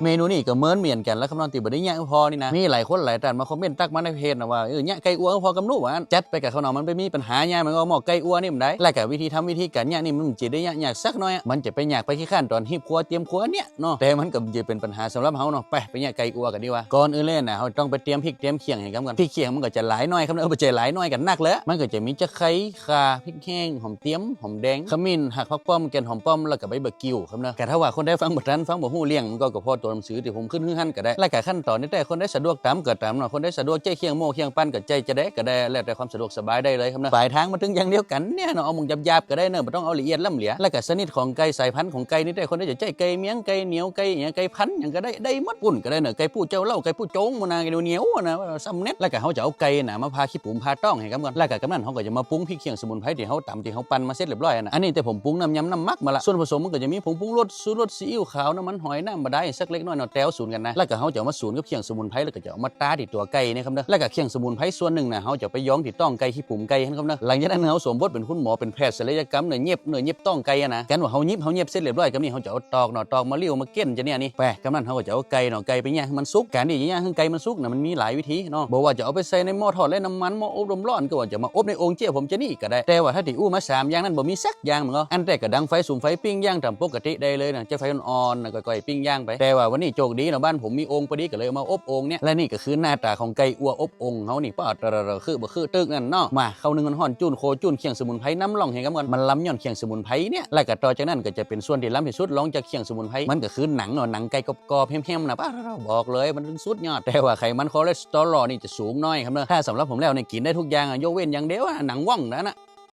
ເມນູນີ້ກໍເໝິນໝືອນກັນລະຄຳນ້ອງ ທີ່ບໍ່ໄດ້ຍະໃຫ້ພໍ່ນີ້ນະ. ມີຫຼາຍຄົນຫຼາຍທ່ານມາຄອມເມັນທັກມາໃນເພຈນະວ່າ ເອີ ຍະໄກ່ອົວໃຫ້ພໍ່ກັບໜູວ່າ ຈັດໄປກັບເຂົາເນາະ ມັນໄປມີປັນຫາຍາມມັນກໍໝໍ້ໄກ່ອົວນີ້ມັນໄດ້. ແລ້ວກໍວິທີທຳວິທີການຍະນີ້ມັນບໍ່ໄດ້ຍະຍາກສັກໜ້ອຍ ມັນຈະໄປຍາກໄປຂີ້ຄ້ານຕອນຮີບຄົວຕຽມຄົວນີ້ເນາະ ແຕ່ມັນກໍຈະເປັນປັນຫາສຳລັບເຮົາເນາະ. ໄປ ໄປຍະໄກ່ອົວກັນດີກວ່າ. ກ່ອນອື່ນເລີຍນະ ເຮົາຕ້ອງໄປຕຽມພິກຕຽມຂ່ຽງໃຫ້ກັນກ່ອນ. ພິກຂ່ຽງມັນກໍຈະຫຼາຍໜ້ອຍຄຳເນາະ ບໍ່ໃຊ່ຫຼາຍໜ້ອຍກໍໜັກແລ້ວ. ມັນກໍຈະມີຕະໄຄ ຂ່າ ພິກແຫ້ງ ຫອມຕຽມ ຫອມແດງ ຂະມິ້ນ ຮາກຜັກປ້ອມ ແກ່ນຫອມປ້ອມ ແລ້ວກໍໃບບາກິວຄຳເນາະ. ກະຖ້າວ່າຄົນໃດຟັງບໍ່ທັນ ຟັງບໍ່ຮູ້ເລື່ອງ ມັນກໍ ກໍພໍຕົວໜັງສືທີ່ຜົມຂຶ້ນໃຫ້ຫັ້ນກໍໄດ້. ແລ້ວກໍຂັ້ນຕອນນີ້ແຕ່ຄົນໃດສະດວກຕາມກໍຕາມເນາະ ຄົນໃດສະດວກໃຊ້ຂ່ຽງໂມ້ ຂ່ຽງປັ້ນກໍໃຊ້ຈະໄດ້ກໍໄດ້ ແລ້ວແຕ່ຄວາມສະດວກສະບາຍໄດ້ເລີຍຄຳເນາະ. ປາຍທາງມາເຖິງຢ່າງດຽວກັນແນ່ເນາະ ເອົາໝ່ອງຫຍາບໆກໍໄດ້ເນາະ ບໍ່ຕ້ອງເອົາລະອຽດລ້ຳຫຼຽວ. ແລ້ວກໍຊະນິດຂອງໄກ່ ສາຍພັນຂອງໄກ່ນີ້ແຕ່ຄົນໃດຈະໃຊ້ໄກ່ມຽງ ໄກ່ໜຽວ ໄກ່ຫຍັງ ໄກ່ພັນຫຍັງກໍໄດ້ ໄດ້ໝົດ ປຸ້ນກໍໄດ້ເນາະ ໄກ່ຜູ້ເຈົ້າເລົ່າ ໄກ່ຜູ້ໂຈງ ໝູນາ ໄກ່ໜຽວໆນະ ສ່ຳເນັດ. ແລ້ວກໍເຮົາຈະເອົາໄກ່ນະມາຜ່າຂີ້ປຸມ ຜ່າຕ້ອງໃຫ້ກັນກ່ອນ. ແລ້ວກໍກຳນັ້ນເຮົາກໍຈະມາປຸງພິກ ຂ່ຽງ ສະໝຸນໄພທີ່ເຮົາຕຳ ທີ່ເຮົາປັ່ນມາເສັດລຽບຮ້ອຍຫັ້ນນະ. ອັນນີ້ແຕ່ຜົມປຸງນ້ຳຍຳນ້ຳໝັກມາລະ ສ່ວນຜະສົມມັນກໍຈະມີຜົງປຸງລົດ ຊູລົດ ຊີອິ້ວຂາວ ນ້ຳມັນຫອຍ ນ້ຳບາດານ ສັກເລັກນ້ອຍເນາະ ແຕ່ວສູນກັນນະ. ແລ້ວກໍເຮົາຈະເອົາມາສູນກັບຂ່ຽງສະໝຸນໄພ ແລ້ວກໍຈະເອົາມາຕາທີ່ຕົວໄກ່ນີ້ຄຳເນາະ. ແລ້ວກໍຂ່ຽງສະໝຸນໄພສ່ວນໜຶ່ງນະ ເຮົາຈະໄປຢອງທີ່ຕ້ອງໄກ່ ຂີ້ປຸມໄກ່ຫັ້ນຄຳເນາະ. ຫຼັງຈາກນັ້ນເຮົາສວມບົດເປັນຄຸນໝໍ ເປັນແພດສັນລະຍະກຳເນາະ ຫຍິບເນາະ ຫຍິບຕ້ອງໄກ່ຫັ້ນນະ. ກັນວ່າເຮົາຫຍິບ ເຮົາຫຍິບເສັດລຽບຮ້ອຍ ກຳນີ້ເຮົາຈະເອົາຕອກເນາະ ຕອກມາລິ້ວມາເກັນຈະແນວນີ້. ໄປ ກຳນັ້ນເຮົາກໍຈະເອົາໄກ່ເນາະ ໄກ່ໄປຍ່າງໃຫ້ມັນສຸກ. ການທີ່ຈະຍ່າງໃຫ້ໄກ່ມັນສຸກນະ ມັນມີຫຼາຍວິທີເນາະ ບໍ່ວ່າຈະເອົາໄປໃສ່ໃນໝໍ້ທອດ ແລະ ນ້ຳມັນ ໝໍ້ອົບລົມຮ້ອນ ກໍວ່າຈະມາອົບໃນໂອ່ງເຈ້ຍຜົມຈະນີ້ກໍໄດ້. ແຕ່ວ່າຖ້າທີ່ອູ້ມາສາມຢ່າງນັ້ນບໍ່ມີສັກຢ່າງ ມັນກໍ ອັນແຕ່ກໍດັງໄຟ ສຸມໄຟ ປີ້ງຍ່າງຕາມປົກກະຕິໄດ້ເລີຍນະ ໃຊ້ໄຟອ່ອນໆນະ ຄ່ອຍໆປີ້ງຍ່າງໄປ. ແຕ່ວ່າວັນນີ້ໂຈກດີເນາະ ບ້ານຜົມມີໂອ່ງພໍດີ ກໍເລີຍເອົາມາອົບໂອ່ງນີ້. ແລະ ນີ້ກໍຄືໜ້າຕາຂອງໄກ່ອົວອົບໂອ່ງເຮົານີ້ ປາດ ຄືບາຄືຕຶກນັ້ນເນາະ. ມາ ເຂົ້າໜຶ່ງຮ້ອນໆ ຈູ້ນໂຄ ຈູ້ນຂ່ຽງສະໝຸນໄພນຳ ລ່ອງໃຫ້ກັນກ່ອນ. ມັນລຳຍ້ອນຂ່ຽງສະໝຸນໄພນີ້. ແລ້ວກໍຕໍ່ຈາກນັ້ນກໍຈະເປັນສ່ວນທີ່ລຳທີ່ສຸດ ລອງຈາກຂ່ຽງສະໝຸນໄພ ມັນກໍຄືໜັງເນາະ ໜັງໄກ່ກອບໆ ແຮມໆນະ ປາດ ບອກເລີຍ ມັນສຸດຍອດ. ແຕ່ວ່າໄຂມັນຄໍເລສເຕີຣໍນີ້ຈະສູງໜ້ອຍຄຳເນາະ. ຖ້າສຳລັບຜົມແລ້ວນີ້ ກິນໄດ້ທຸກຢ່າງ ຍົກເວັ້ນຢ່າງດຽວ ໜັງຫວ່ອງນັ້ນນະ.